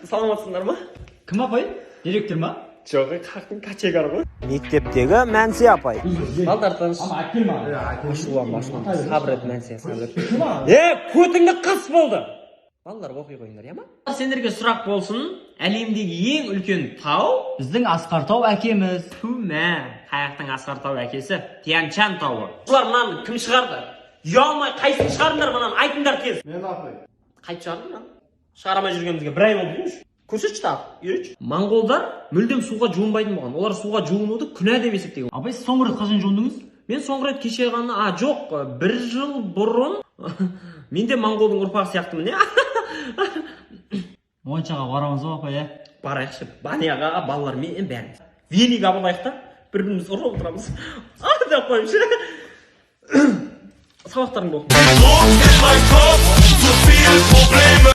Саламатсыңдар ма? Кім, апай? Директор ма? Жоқ, қақтың кочегары ғой. Мектептегі Мәнси апай. Балдар, тыныш. Әкел маған. Ашуланба, ашуланба. Сабыр ет, Мәнсия, сабыр ет. Е, көтіңді қыс, болды. Балалар, оқи қойыңдар, иә ма? Сендерге сұрақ болсын. Әлемдегі ең үлкен тау? Біздің Асқар тау әкеміз. Ту, мә, қаяқтың Асқар тау әкесі? Тянь-Шань тауы. Бұлар, мынаны кім шығарды? Ұялмай қайсысын шығардыңдар мынаны, айтыңдар тез. Мен, апай. Қайтып шығардың мынаны? Шығара алмай жүргенімізге бір ай болды дейміз. Көрсетші тағы, үйретші. Моңғолдар мүлдем суға жуынбайтын болған. Олар суға жуынуды күнә деп есептеген. Апай, сіз соңғы рет қашан жуындыңыз? Мен соңғы рет кеше ғана, а, жоқ, бір жыл бұрын. Мен де моңғолдың ұрпағы сияқтымын, иә. Моншаға барамыз ғой, апай, иә? Барайықшы баняға балалармен бәріміз. Велик алып алайық та, бір бірімізді ұрып отырамыз. А деп қойып ше. Сабақтарың болды. Druck in mein Kopf, zu viel Probleme.